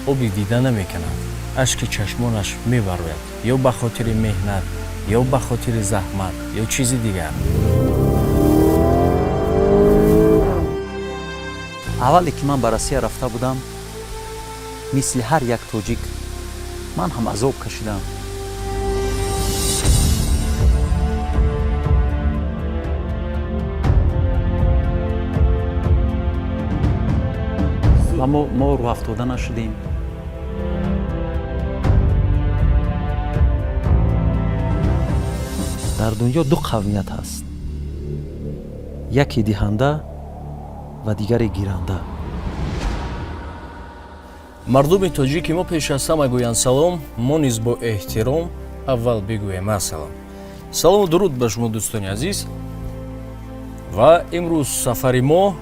Оби дида намекунад, ашки чашмонаш мебарояд, ё ба хотири меҳнат, ё ба хотири заҳмат, ё чизи дигар. Аввале ки ман ба Россия рафта будам, мисли ҳар як тоҷик ман ҳам азоб кашидам. Ва мо рӯҳафтода нашудем. Дар дунё ду қавмият ҳаст: яке диҳанда ва дигаре гиранда. Мардуми тоҷики мо пеш аз ҳама гӯянд салом, мо низ бо эҳтиром аввал бигӯем ассалом. Салому дуруд ба шумо, дӯстони азиз. Ва имрӯз сафари мо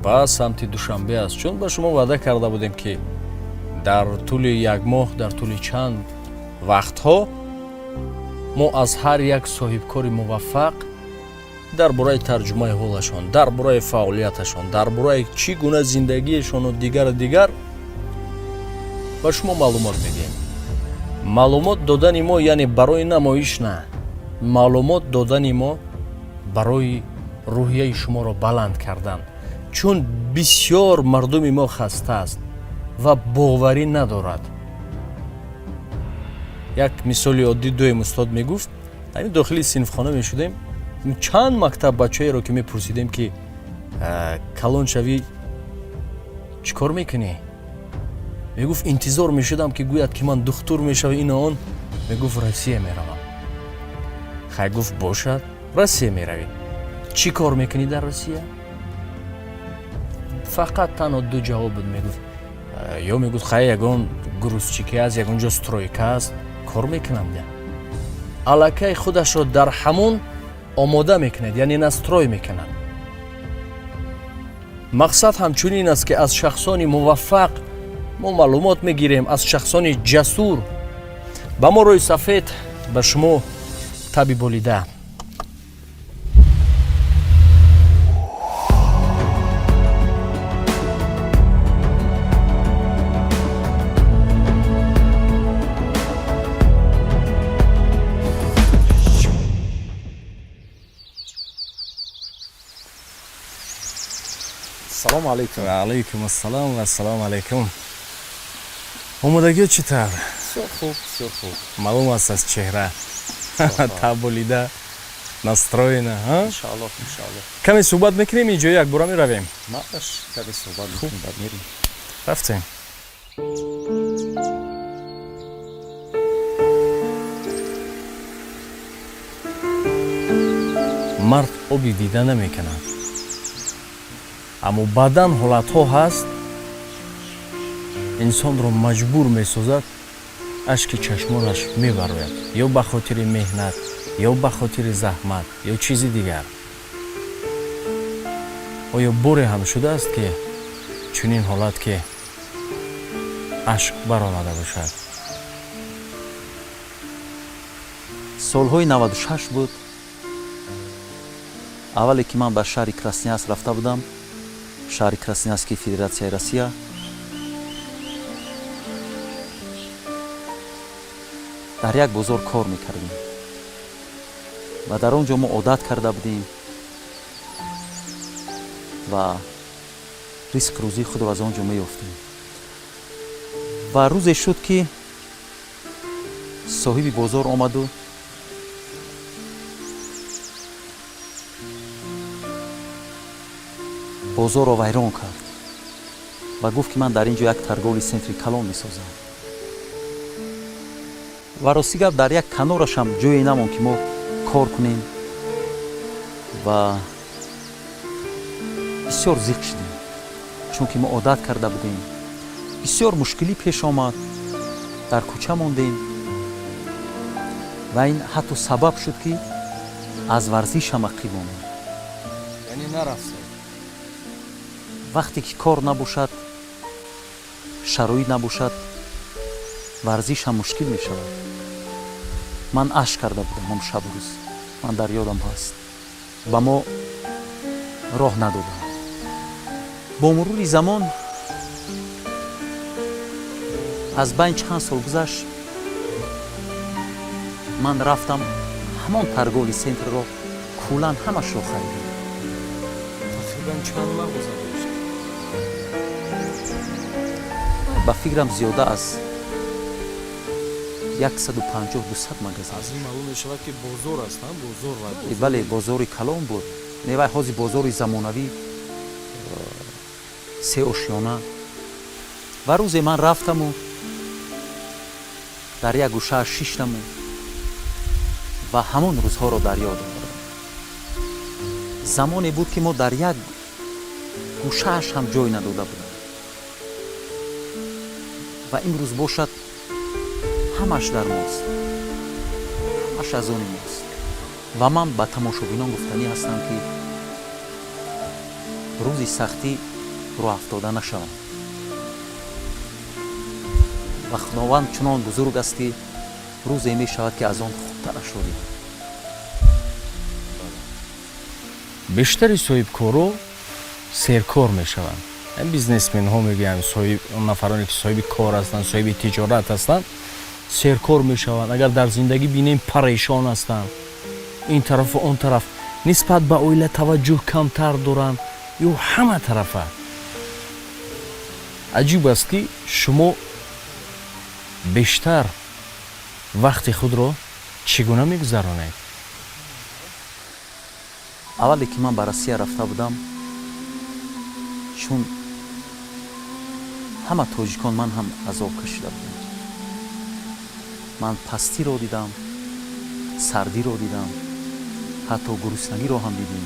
ба самти Душанбе аст, чун ба шумо ваъда карда будем, ки дар тӯли як моҳ, дар тӯли чанд вақтҳо мо аз ҳар як соҳибкори муваффақ дар бораи тарҷумаи ҳолашон, дар бораи фаъолияташон, дар бораи чӣ гуна зиндагиашону дигару дигар ба шумо маълумот медиҳем. Маълумот додани мо яъне барои намоиш на, маълумот додани мо барои рӯҳияи шуморо баланд кардан, чун бисёр мардуми мо хаста аст ва боварӣ надорад. Як мисоли оддӣ дуем устод мегуфт: ҳамин дохили синфхона мешудем, чанд мактаб бачаеро ки мепурсидем, ки калон шавӣ чӣ кор мекунӣ, мегуфт, интизор мешудам, ки гӯяд, ки ман духтур мешавам, ину он. Мегуфт: «Россия меравам». Хай, гуфт, бошад, Россия меравӣ, чӣ кор мекунӣ дар Россия? Фақат танҳо ду ҷавоб буд. Мегуфт, ё мегуфт: «Хай, ягон грузчик и аст, ягон ҷо стройка аст, кор мекунам». Аллакай худашро дар ҳамон омода мекунад, яъне настрой мекунад. Мақсад ҳамчунин аст, ки аз шахсони муваффақ мо маълумот мегирем, аз шахсони ҷасур. Ба мо рӯи сафед, ба шумо таби болида. Салому алайкум. Алайкум ассалом ва ассалому алайкум. Омодагиё чӣ тавр? Бисёр хуб, бисёр хуб. Маълум аст аз чеҳра, таболида, настроена. Иншааллоҳ, иншааллоҳ. Каме суҳбат мекунем, инҷо якбора меравем. Мааш, каме суҳбат мекунем, баъд мерем. Рафтем. Мард оби дида намекунад, аммо баъдан ҳолатҳо ҳаст, инсонро маҷбур месозад, ашки чашмонаш мебарояд, ё ба хотири меҳнат, ё ба хотири заҳмат, ё чизи дигар. Оё боре ҳам шудааст, ки чунин ҳолат, ки ашк баромада бошад? Солҳои 96 буд. Аввале ки ман ба шаҳри Красноярск рафта будам, шаҳри Красноярски Федератсияи Россия, дар як бозор кор мекардем ва дар он ҷо мо одат карда будем ва ризқ рӯзии худро аз он ҷо меёфтем. Ва рӯзе шуд, ки соҳиби бозор омаду бозорро вайрон кард ва гуфт, ки ман дар ин ҷо як торговый центри калон месозам. Ва рости гап, дар як канорашам ҷое намонд, ки мо кор кунем, ва бисёр зиқ шудем, чунки мо одат карда будем. Бисёр мушкилӣ пеш омад, дар кӯча мондем ва ин ҳатто сабаб шуд, ки аз варзишам ақиб монем. Яъне нарафтед? Вақте ки кор набошад, шароит набошад, варзиш ҳам мушкил мешавад. Ман ашк карда будам ҳам шабу рӯз, ман дар ёдам ҳаст. Ба мо роҳ надоданд. Бо мурури замон Аз байн чанд сол гузашт, ман рафтам, ҳамон торговый центрро куллан ҳамашро харидам. Тақрибан чанд мағоза дошт? Ба фикрам, зиёда аз 150-200 магазин. Аз ин маълум мешавад, ки бозор аст, бозор ва Бале, бозори калон буд. Не, вай ҳозир бозори замонавӣ, се ошёна. Ва рӯзе ман рафтаму дар як гӯшааш шиштаму ва ҳамон рӯзҳоро дар ёд овардам. Замоне буд, ки мо дар як гӯшааш ҳам ҷой надода будем ва имрӯз бошад, ҳамаш дар мост, ҳамаш аз они мост. Ва ман ба тамошобинон гуфтанӣ ҳастам, ки рӯзи сахтӣ рӯҳафтода нашаванд ва Худованд чунон бузург аст, ки рӯзе мешавад, ки аз он хубтарашро диҳад. Бештари соҳибкоро серкор мешаванд, бизнесменҳо мегӯянд, нафароне ки соҳиби кор ҳастанд, соҳиби тиҷорат ҳастанд, серкор мешаванд. Агар дар зиндагӣ бинем, парешон ҳастанд, ин тарафу он тараф, нисбат ба оила таваҷҷӯҳ камтар доранд ё ҳама тарафа. Аҷиб аст, ки шумо бештар вақти худро чӣ гуна мегузаронед? Аввале ки ман ба Россия рафта будам, чун ҳама тоҷикон, ман ҳам азоб кашида будам. Ман пастиро дидам, сардиро дидам, ҳатто гуруснагиро ҳам дидем.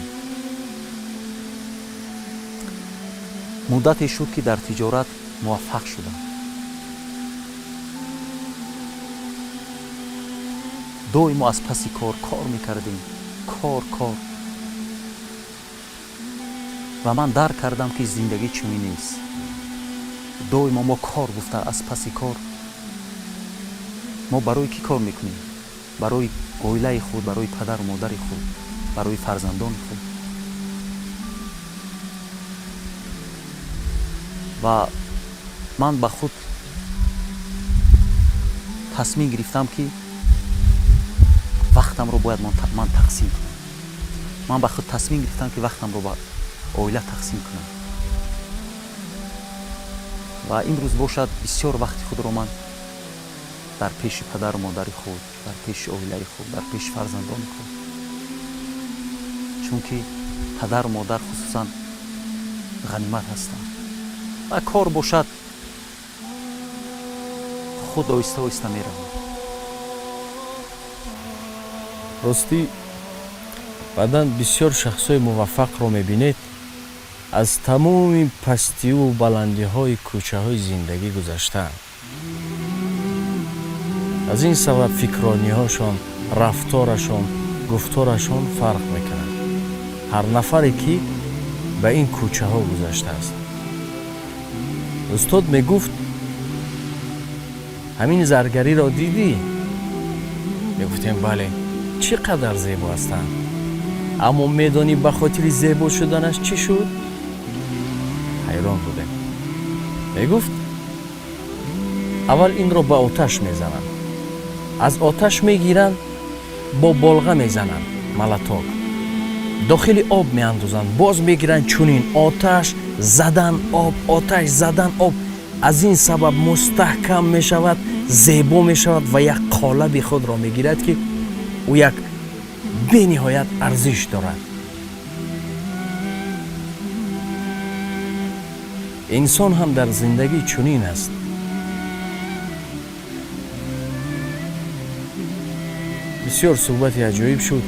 Муддате шуд, ки дар тиҷорат муваффақ шудам. Доимо аз паси кор кор мекардем, кор, кор. Ва ман дарк кардам, ки зиндагӣ чунин нест. Доимо мо кор гуфта аз паси кор. Мо барои кӣ кор мекунем? Барои оилаи худ, барои падару модари худ, барои фарзандони худ. Ва ман ба худ тасмим гирифтам, ки вақтамро бояд ман тақсим кунам. Ман ба худ тасмим гирифтам, ки вақтамро ба оила тақсим кунам. Ва имрӯз бошад, бисёр вақти худро ман дар пеши падару модари худ, дар пеши оилаи худ, дар пеши фарзандони худ, чунки падару модар хусусан ғанимат ҳастанд. Ва кор бошад, худ оҳиста оҳиста меравад. Ростӣ, баъдан бисёр шахсҳои муваффақро мебинед, аз тамоми пастиву баландиҳои кӯчаҳои зиндагӣ гузаштаанд. Аз ин сабаб фикрониҳошон, рафторашон, гуфторашон фарқ мекунад, ҳар нафаре ки ба ин кӯчаҳо гузаштааст. Устод мегуфт: «Ҳамин заргариро дидӣ?» Мегуфтем: «Бале, чӣ қадар зебо ҳастанд. Аммо медонӣ, ба хотири зебо шуданаш чӣ шуд?» Ҳайрон будем. Мегуфт: «Аввал инро ба оташ мезананд, аз оташ мегиранд, бо болға мезананд, молоток, дохили об меандозанд, боз мегиранд, чунин оташ задан, об, оташ задан, об. Аз ин сабаб мустаҳкам мешавад, зебо мешавад ва як қолаби худро мегирад, ки ӯ як бениҳоят арзиш дорад. Инсон ҳам дар зиндагӣ чунин аст». Бисёр суҳбати аҷоиб шуд.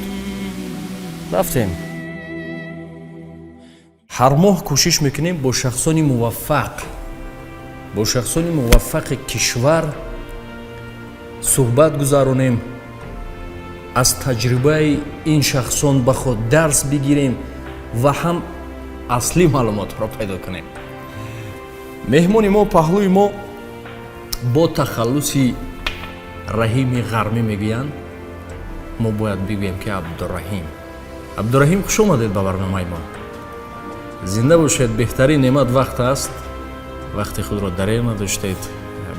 Рафтем. Ҳар моҳ кӯшиш мекунем бо шахсони муваффақ, бо шахсони муваффақи кишвар суҳбат гузаронем, аз таҷрибаи ин шахсон ба худ дарс бигирем ва ҳам аслӣ маълумотҳоро пайдо кунем. Меҳмони мо, паҳлӯи мо, бо тахаллуси Раҳими Ғармӣ мегӯянд, мо бояд бигӯем, ки Абдураҳим. Абдураҳим, хуш омадед ба барномаи мо. Зинда бошед. Беҳтарин неъмат вақт аст. Вақти худро дареғ надоштед.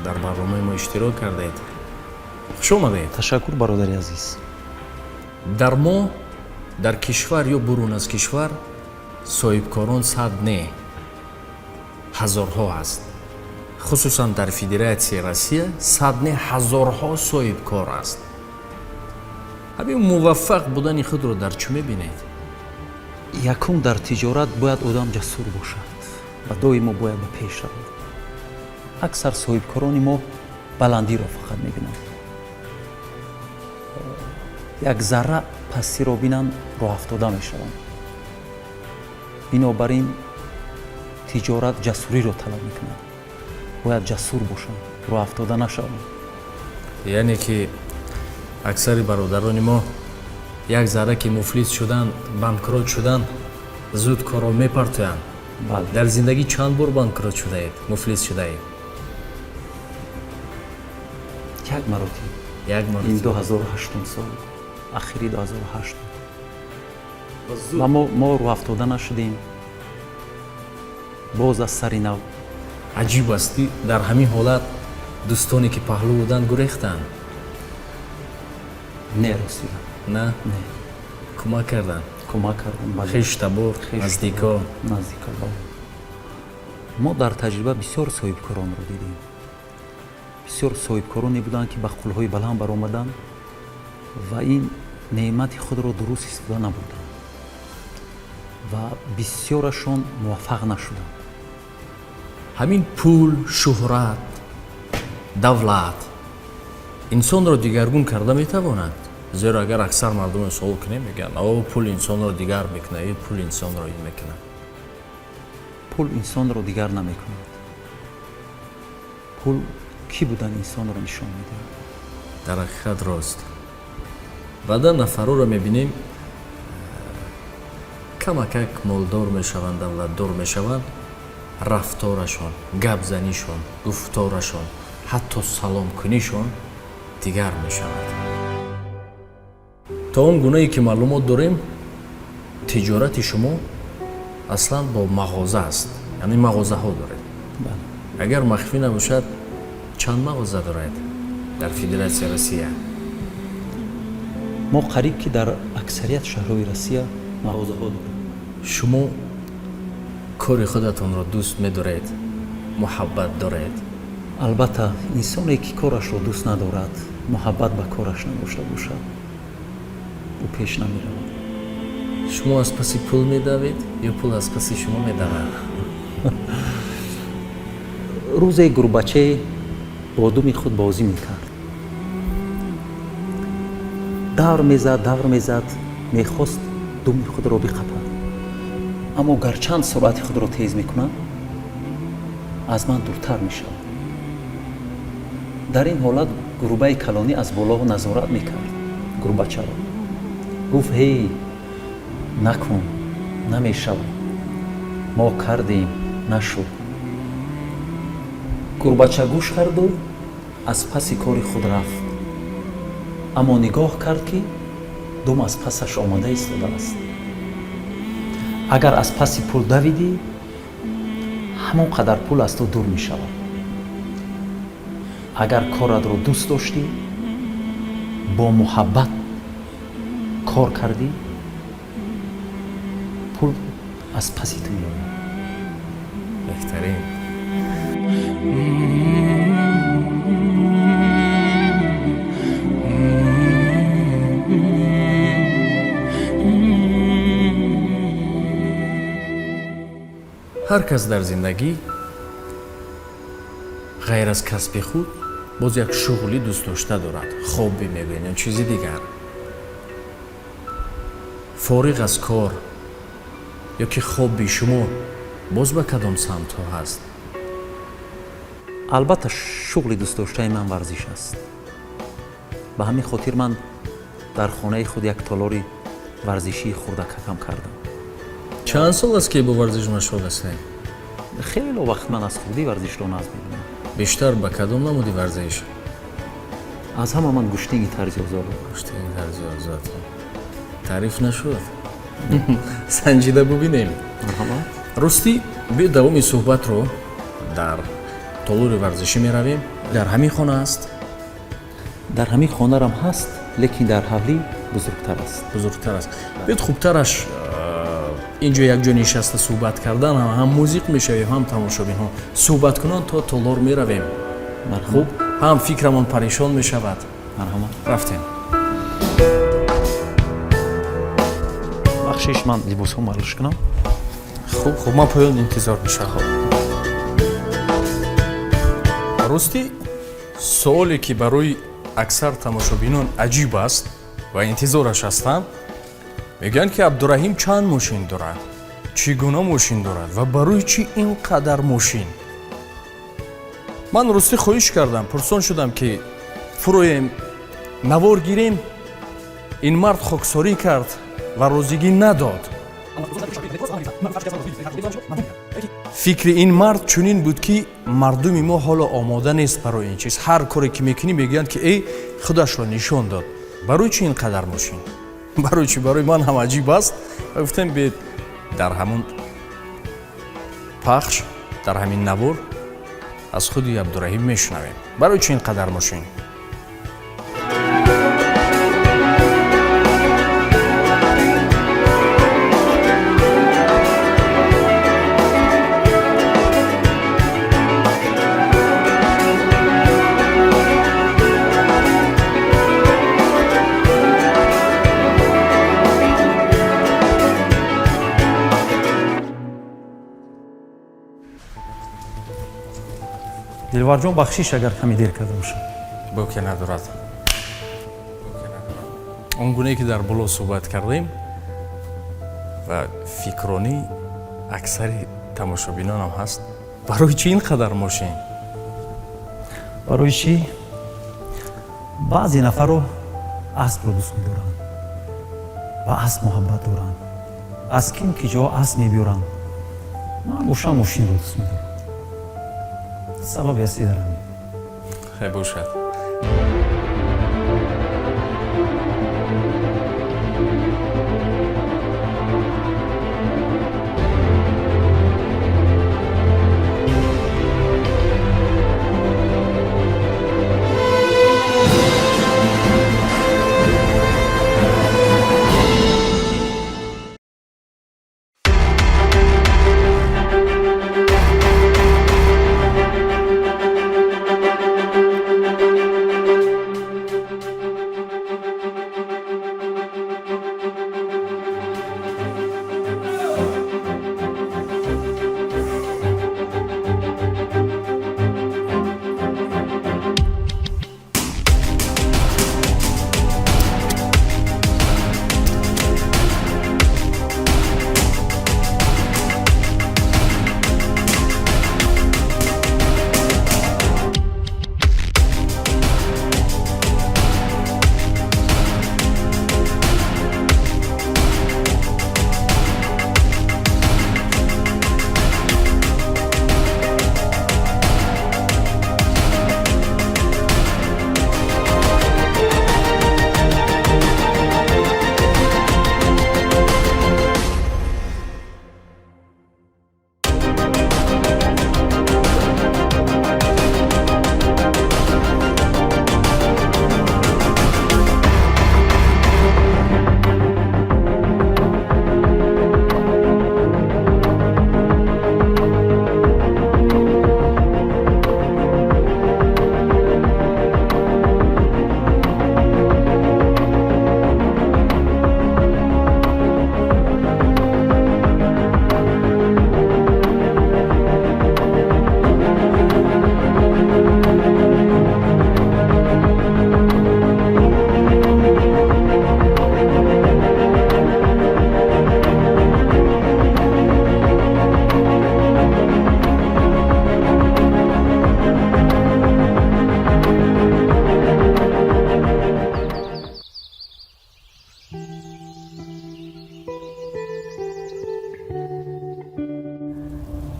Дар барномаи мо иштирок кардед. Хуш омадед. Ташаккур, бародари азиз. Дар мо, дар кишвар ё бурун аз кишвар, соҳибкорон сад не, ҳазорҳо ҳаст. Хусусан дар Федератсияи Россия сад не, ҳазорҳо соҳибкор аст. Ҳамин муваффақ будани худро дар чӣ мебинед? Якум, дар тиҷорат бояд одам ҷасур бошад ва доимо бояд ба пеш равад. Аксар соҳибкорони мо баландиро фақат мебинанд, як зарра пастиро бинанд, роҳафтода мешаванд. Бинобар ин тиҷорат ҷасуриро талаб мекунад, бояд ҷасур бошанд, роҳафтода нашаванд. Яъне ки аксари бародарони мо як зарра ки муфлис шуданд, банкрот шуданд, зуд корро мепартоянд. Бале. Дар зиндагӣ чанд бор банкрот шудаед, муфлис шудаед? Як маротиба. Як ин маротиба. 2008 сол, ахири 2008 буд ва мо рӯҳафтода нашудем, боз аз сари нав. Аҷиб аст, дар ҳамин ҳолат дӯстоне ки паҳлӯ буданд, гурехтанд? Не, ростига. На? Не. Кӯмак карданд? Кӯмак кардам, бале. Хештабор, наздикон? Наздикон, бале. Мо дар таҷриба бисёр соҳибкоронро дидем, бисёр соҳибкороне буданд, ки ба қулҳои баланд баромаданд ва ин неъмати худро дуруст истифода набурданд ва бисёрашон муваффақ нашуданд. Ҳамин пул, шӯҳрат, давлат инсонро дигаргун карда метавонад? Зеро агар аксар мардумро суол кунем, мегӯянд: о, пул инсонро дигар мекунад, э, пул инсонро ин мекунад. Пул инсонро дигар намекунад, пул кӣ будан инсонро нишон медиҳад. Дар ҳақиқат рост. Баъдан нафарҳоро мебинем, камакак молдор мешаванд, давлатдор мешаванд, рафторашон, гапзанишон, гуфторашон, ҳатто саломкунишон дигар мешавад. То он гунае ки маълумот дорем, тиҷорати шумо аслан бо мағоза аст, яъне мағозаҳо доред. Бале. Агар махфӣ набошад, чанд мағоза доред дар Федератсияи Россия? Мо қариб ки дар аксарият шаҳрҳои Россия мағозаҳо дорем. Шумо кори худатонро дӯст медоред, муҳаббат доред? Албатта, инсоне ки корашро дӯст надорад, муҳаббат ба кораш надошта бошад, ӯ пеш намеравад. Шумо аз паси пул медавед ё пул аз паси шумо медавад? Рӯзе гурбачае бо думи худ бозӣ мекард, давр мезад, давр мезад, мехост думи худро биқапад, аммо гарчанд суръати худро тез мекунад, аз ман дуртар мешавад. Дар ин ҳолат гурбаи калонӣ аз боло назорат мекард гурбачаро, гуфт: ҳей, накун, намешавад, мо кардем, нашуд. Гурбача гӯш карду аз паси кори худ рафт, аммо нигоҳ кард, ки дум аз пасаш омода истодааст. Агар аз паси пул давидӣ, ҳамон қадар пул аз ту дур мешавад. Агар коратро дӯст доштӣ, бо муҳаббат кор кардӣ, пул аз паси ту меояд. Беҳтарин. Ҳар кас дар зиндагӣ ғайр аз касби худ боз як шуғли дӯстдошта дорад, хобби мегӯянд ё чизи дигар. Фориғ аз кор ё ки хобби шумо боз ба кадом самтҳо ҳаст? Албатта, шуғли дӯстдоштаи ман варзиш аст. Ба ҳамин хотир ман дар хонаи худ як толори варзишии хурдакакам кардам. Чанд сол аст, ки бо варзиш машғул ҳастед? Хеле вақт, ман аз хурдӣ варзишро назм мебинам. Бештар ба кадом намуди варзиш? Аз ҳама ман гӯштинги тарзи озод. Гӯштинги тарзи озод. Таъриф нашуд, санҷида бубинем. Марҳамат. Ростӣ, биё давоми суҳбатро дар Толори варзишӣ меравем. Дар ҳамин хона аст? Дар ҳамин хонарам ҳаст, лекин дар ҳавлӣ бузургтар аст. Бузургтар аст. Биёд, хубтараш инҷо якҷо нишаста суҳбат кардан, ҳам музиқ мешавем, ҳам тамошобинҳо суҳбаткунон то толор меравем. Хуб, ҳам фикрамон парешон мешавад. Марҳамат. Рафтем. Бахшиш, ман либосҳо малуш кунам. Хуб, хуб, ман поён интизор мешавам. Ростӣ, суоле ки барои аксар тамошобинон аҷиб аст ва интизораш ҳастанд, мегӯянд ки Абдураҳим чанд мошин дорад, чӣ гуна мошин дорад ва барои чӣ ин қадар мошин. Ман ростӣ хоҳиш кардам, пурсон шудам ки фуроем, навор гирем. Ин мард хоксорӣ кард ва розигӣ надод. Фикри ин мард чунин буд ки мардуми мо ҳоло омода нест барои ин чиз. Ҳар коре ки мекунӣ, мегӯянд ки эй, худашро нишон дод, барои чӣ ин қадар мошин, барои чӣ? Барои ман ҳам аҷиб аст. Ва гуфтем, бед, дар ҳамун пахш, дар ҳамин навор аз худи Абдураҳим мешунавем, барои чӣ ин қадар мошин. Дилварҷон, бахшиш, агар каме дер карда бошам. Боке надорад. Он гунае ки дар боло суҳбат кардем ва фикронӣ аксари тамошобинонам ҳаст, барои чӣ ин қадар мошин? Барои чӣ? Баъзе нафарро аспро дӯст медоранд, ба асп муҳаббат доранд, аз ким ки ҷо асп мебиёранд. Ман бошам, мошинро дӯст медорам. Сабаби аслӣ дар ҳамин. Хай, бошад.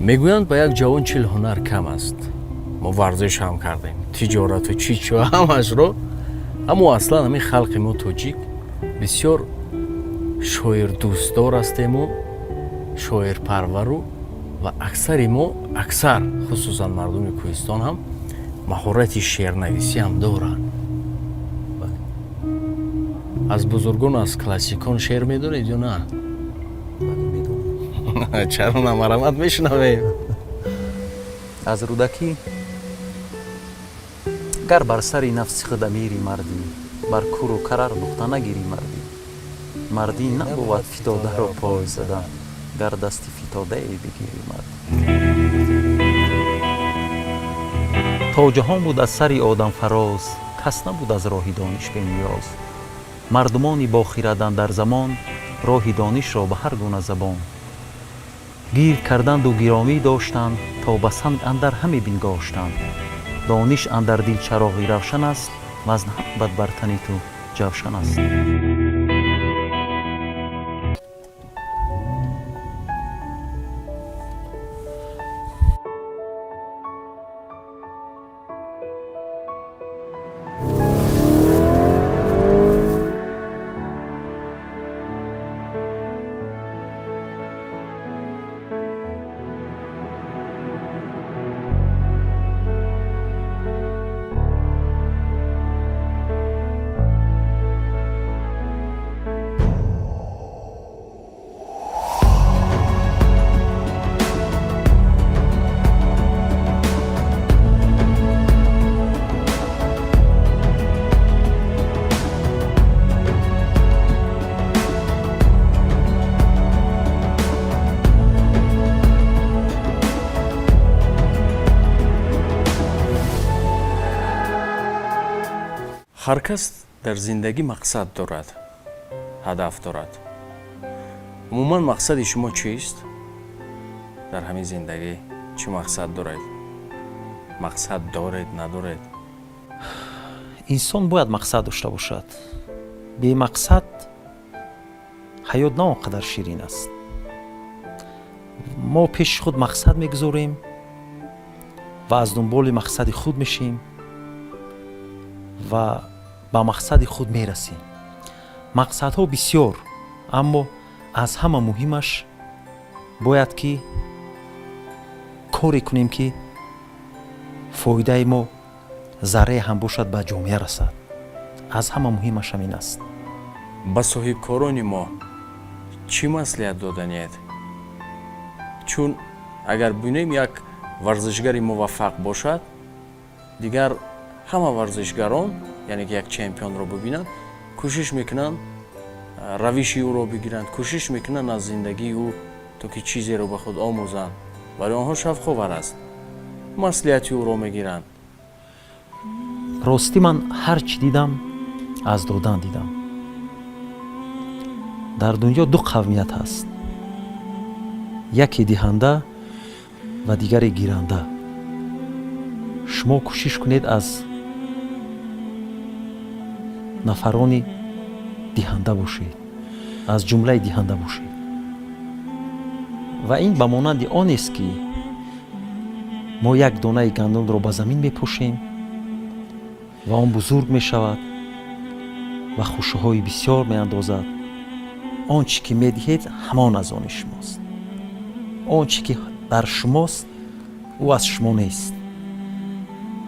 Мегӯянд, ба як ҷавон 40 ҳунар кам аст. Мо варзиш ҳам кардем, тиҷорату чӣ чӣ, ҳамашро. Аммо аслан ҳамин халқи мо, тоҷик, бисёр шоирдӯстдор ҳастему шоирпарвару Ва аксари мо, аксар, хусусан мардуми кӯҳистон ҳам маҳорати шеърнависӣ ҳам доранд. Аз бузургон, аз классикон шеър медонед ё на? Чаро намарамат мешунавем? Аз Рӯдакӣ: гар бар сари нафси худ амири мардӣ, бар куру карар нуқта нагирӣ мардӣ, мардӣ набувад фитодаро пой задан, гар дасти фитодае бигирӣ мардӣ. То ҷаҳон буд аз сари одам фароз, кас набуд аз роҳи дониш бениёз. Мардумони бохирад андар замон роҳи донишро ба ҳар гуна забон гирд карданду гиромӣ доштанд, то ба санг андар ҳаме бингоштанд. Дониш андар дил чароғи равшан аст, вазн бад бар тани ту ҷавшан аст. Ҳар кас дар зиндагӣ мақсад дорад, ҳадаф дорад. Умуман, мақсади шумо чист дар ҳамин зиндагӣ? Чӣ мақсад доред? Мақсад доред, надоред? Инсон бояд мақсад дошта бошад. Бемақсад ҳаёт на он қадар ширин аст. Мо пеши худ мақсад мегузорем ва аз дунболи мақсади худ мешем ва ба мақсади худ мерасем. Мақсадҳо бисёр, аммо аз ҳама муҳимаш бояд ки коре кунем, ки фоидаи мо заррае ҳам бошад, ба ҷомеа расад. Аз ҳама муҳимаш ҳамин аст. Ба соҳибкорони мо чӣ маслиҳат доданиед? Чун агар бинем, як варзишгари муваффақ бошад, дигар ҳама варзишгарон, яъне ки як чемпионро бибинанд, кӯшиш мекунанд равиши ӯро бигиранд, кӯшиш мекунанд аз зиндагии ӯ то ки чизеро ба худ омӯзанд. Барои онҳо шавқовар аст, маслиҳати ӯро мегиранд. Ростӣ, ман ҳар чӣ дидам, аз додан дидам. Дар дунё ду қавмият ҳаст: яке диҳанда ва дигаре гиранда. Шумо кӯшиш кунед, аз нафарони диҳанда бошед, аз ҷумлаи диҳанда бошед. Ва ин ба монанди онест, ки мо як донаи гандумро ба замин мепошем ва он бузург мешавад ва хушаҳои бисёр меандозад. Он чӣ ки медиҳед, ҳамон аз они шумост. Он чӣ ки дар шумост, ӯ аз шумо нест.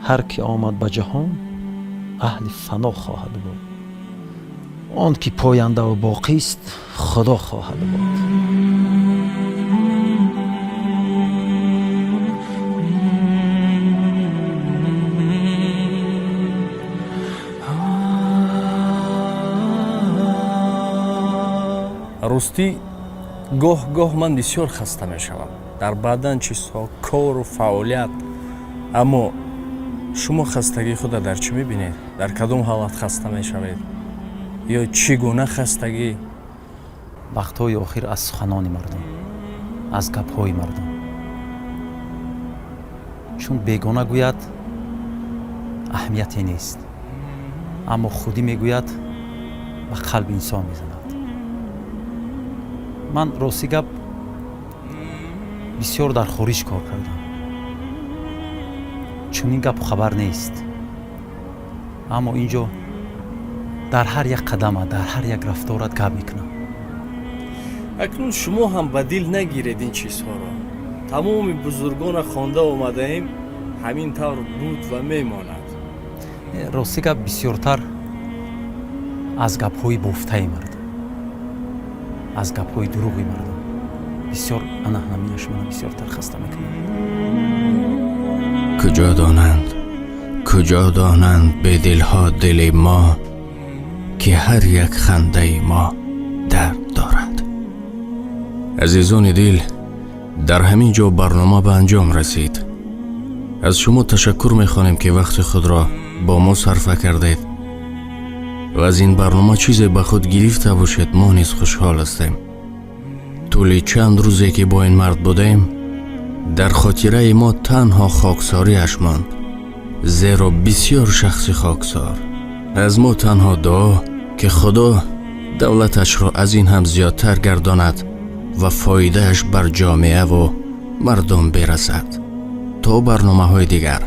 Ҳар ки омад ба ҷаҳон, аҳли фано хоҳад буд. Он ки пояндаву боқист, Худо хоҳад буд. Ростӣ, гоҳ гоҳ ман бисёр хаста мешавам дар баъдан чизҳо, кору фаъолият. Аммо шумо хастагии худро дар чӣ мебинед? Дар кадом ҳолат хаста мешавед ё чӣ гуна хастагӣ? Вақтҳои охир аз суханони мардум, аз гапҳои мардум, чун бегона гӯяд, аҳамияте нест, аммо худӣ мегӯяд, ба қалби инсон мезанад. Ман, ростӣ гап, бисёр дар хориҷ кор кардам. Чунин гапу хабар нест, аммо ин ҷо дар ҳар як қадамат, дар ҳар як рафторат гап мекунам. Акнун шумо ҳам ба дил нагиред ин чизҳоро. Тамоми бузургона хонда омадаем, ҳамин тавр буд ва мемонад. Рости гап, бисёртар аз гапҳои бофтаи мардум, аз гапҳои дурӯғи мардум бисёр, ана ҳаминаш мана бисёртар хаста мекунад. Куҷо донанд, куҷо донанд бедилҳо дили мо, ки ҳар як хандаи мо дард дорад. Азизони дил, дар ҳамин ҷо барнома ба анҷом расид. Аз шумо ташаккур мехонем, ки вақти худро бо мо сарфа кардед ва аз ин барнома чизе ба худ гирифта бошед, мо низ хушҳол ҳастем. Тӯли чанд рӯзе ки бо ин мард будем, дар хотираи мо танҳо хоксориаш монд, зеро бисёр шахси хоксор. Аз мо танҳо дуо, ки Худо давлаташро аз ин ҳам зиёдтар гардонад ва фоидааш бар ҷомеаву мардум бирасад. То барномаҳои дигар.